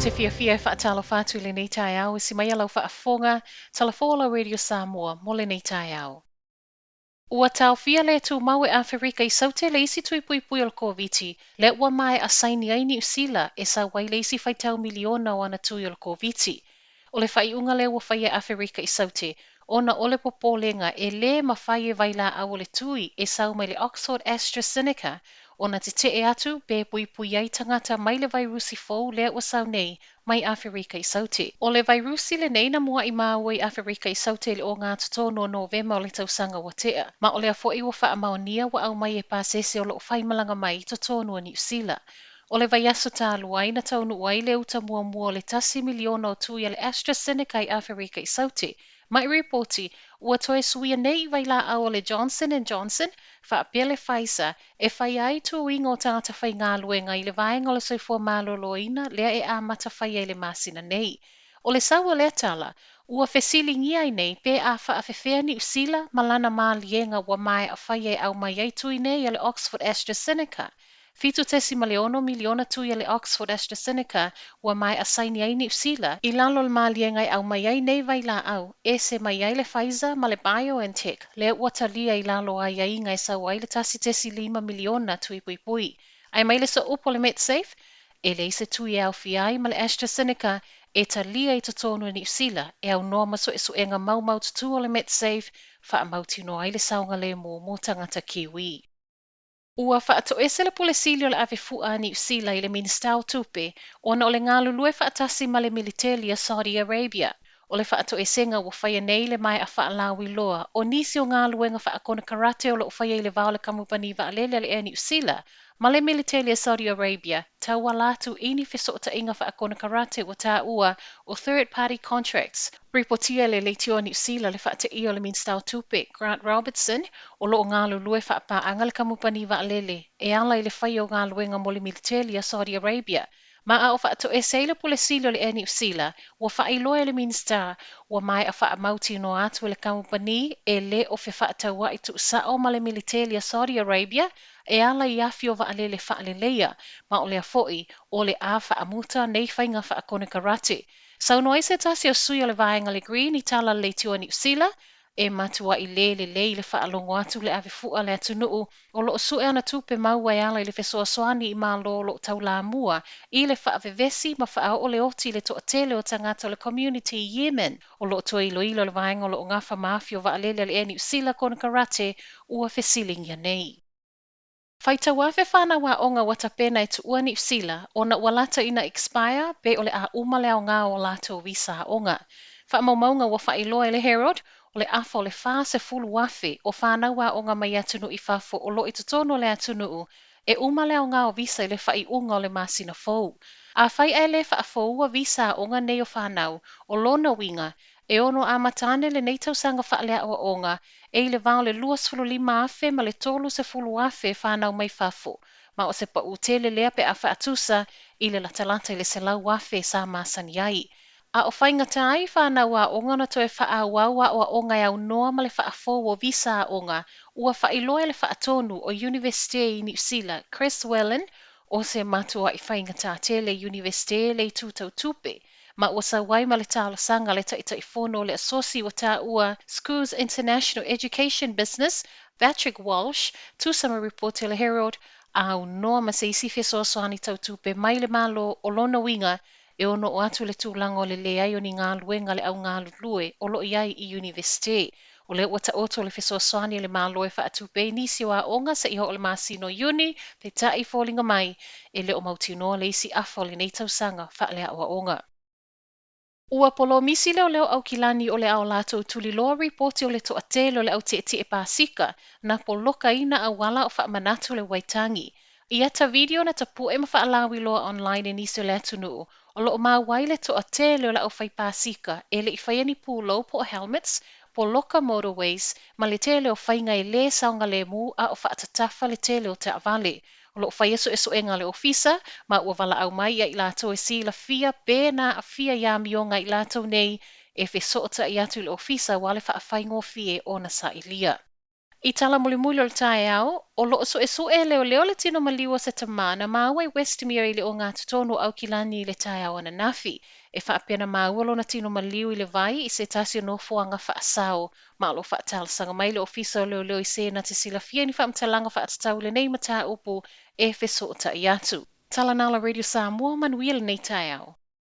Ou te fiafia e faatalofa atu i lenei taeao i si mai a lau faafofoga, Talafola Radio Samoa mo lenei taeao. Ua taofia le tumau e Aferika i Saute le isi tui puipui o le Koviti, lea ua maea saini ai Niu Sila e sau ai le isi faitau miliona o ana tui o le Koviti. O le faaiuga lea ua faia e Aferika i Saute, ona o le popolega e lē mafai e vailaau o le tui e sau mai le Oxford AstraZeneca ona tetee atu pe puipui ai tagata mai le vairusi fou lea ua sau nei mai Aferika i Saute. O le vairusi lenei na muai maua i Aferika i Saute i le ogatotonu o Novema o le tausaga ua tea, ma o lea foi ua faamaonia ua aumai e pasese o loo faimalaga mai i totonu o Niu Sila. O le vaiaso talu ai na taunuu ai le uta muamua o le 1 miliona o tui a le AstraZeneca i Aferika i Saute. Ma i ripoti, ua toe suia nei i vailaau o le Johnson and Johnson, faapea le Pfizer, e fai ai tuiga o tagata faigaluega i le vaega o le soifua maloloina lea e amata faia i le masina nei. O le sau o lea tala, ua fesiligia ai nei pe a faafefea Niu Sila ma lana maliega ua maea faia e aumai ai tui nei a le Oxford AstraZeneca. 7.6 miliona tui a le Oxford AstraZeneca ua maea saini ai Niu Sila i lalo o le maliega e aumai ai nei vailaau, ese mai ai le Pfizer ma le BioNTech lea ua talia i lalo o aiaiga e sau ai le 1.5 miliona tui puipui. Ae mai le sooupu o le Medsafe, e leai se tui e aofia ai ma le AstraZeneca e talia i totonu o Niu Sila e aunoa ma suesuega maumaututu o le Medsafe faamautinoa ai le saogalemu mo tagata Kiwi. Ua faatoese le pule sili o le ave fua a Niu Sila i le Minisita o Tupe ona o le galulue faatasi ma le militeli a Saudi Arabia. O le faatoesega ua faia nei le maea faalauiloa o nisi o galuega faakonekarate o loo faia i le va o le kamupani vaalele a le Air New Zealand ma le militeli a Saudi Arabia tauala atu i ni fesootaiga faakonekarate ua taua o third party contracts. Ripotia e le Leitio Niu Sila le faateia o le Minisita o Tupe Grant Robertson o loo galulue faapaaga le kamupani vaalele e ala i le faia o galuega mo le militeli a Saudi Arabia. Ma a o faatoese ai le pule sili o le Air New Zealand, ua faailoa e le Minisita ua maea faamautinoa atu e le kamupani e lē o fefaatauai tuusao ma le militeli a Saudi Arabia e ala i afi o vaalele faaleleia, ma o lea foi o le a faamuta nei faiga faakonekarate. Saunoa ai se tasi o sui o le vaega le Green i tala le leitioa Niu Sila e matuai lē lelei le faalogo atu le ave fua le atunuu o loo sue ana tupe maua e ala i le fesoasoani i malo o loo taulamua i le faavevesi ma faaoo le oti i le toatele o tagata o le community i Yemen. O loo toe iloilo le vaega o loo gafa ma afi o vaalele a le Air New Zealand konekarate ua fesiligia nei. Faitau afe whanau aoga ua tapena e tuua Niu Sila ona ua lata ina expire pe o le a uma le aoga o latou visa aoga. Faamaumauga ua faailoa e le Herald, o le afa o le 40,000 o whanau aoga mai atunuu i fafo o loo i totonu o le atunuu e uma le aoga o visa i le faaiuga o le masina fou. Afai ae lē faafoua visa aoga nei o whanau, o lona uiga, e ono amata ane lenei tausaga faaleaoaoga e i le va o le 25,000 ma le 30,000 whanau mai fafo, ma o se pau tele lea pe a faatusa i le latalata i le 100,000 sa masani ai. A o faigata ai whanau aoga na toe faaauau aoaoga e aunoa ma le faafou o visa aoga, ua faailoa e le faatonu o Iunivesite i Niu Sila, Chris Whelan, o se matuai faigata tele Iunivesite le itu tau tupe, ma ua sau ai ma le talosaga le Taitaifono o le asosi ua taua Schools International Education Business, Patrick Walsh, tusa ma ripoti a le Herald, aunoa ma se isi fesoasoani tau tupe mai le Malo. O lona uiga e ono oo atu le tulaga o le leai o ni galuega le augalulue o loo i ai i Iunivesite. O lea ua taoto le fesoasoani le Malo e faatupe ai nisi o aoga seia oo i le masina o Iuni, peitai foliga mai e le o mautinoa le isi afa o lenei tausaga faaleaoaoga. Ua polomisi leoleo Aukilani o le a o latou tuliloa ripoti o le toatele o le autietie pasika na polokaina auala o faamanatu le Waitangi. I ata video na tapu'e ma faalauiloa online e nisi o le atunuu, o loo maua ai le toatele o le aufai pasika e le i faia ni pulou po o helmets, poloka motorways ma le tele o faiga e lē saogalemu a o faatatafa le tele o taavale. O loo faia suesuega a le ofisa ma ua valaau mai ia i latou e silafia pe na aafia i amioga i latou nei e fesootai atu i le ofisa ua le faafaigofie ona sailia. I tala mulimuli o le taeao, o loo suesue e leoleo le tino maliu o se tamā na maua i Westmere i le ogatotonu o Aukilani i le taeao ananafi. E faapea na maua lona tino maliu i le vai i se tasi o nofoaga faasao, ma o lo o faatalosaga mai le Ofisa o Leoleo i se na te silafia ni faamatalaga faatatau i lenei mataupu e fesootai atu. Tala na la Radio Samoa, manuia lenei taeao.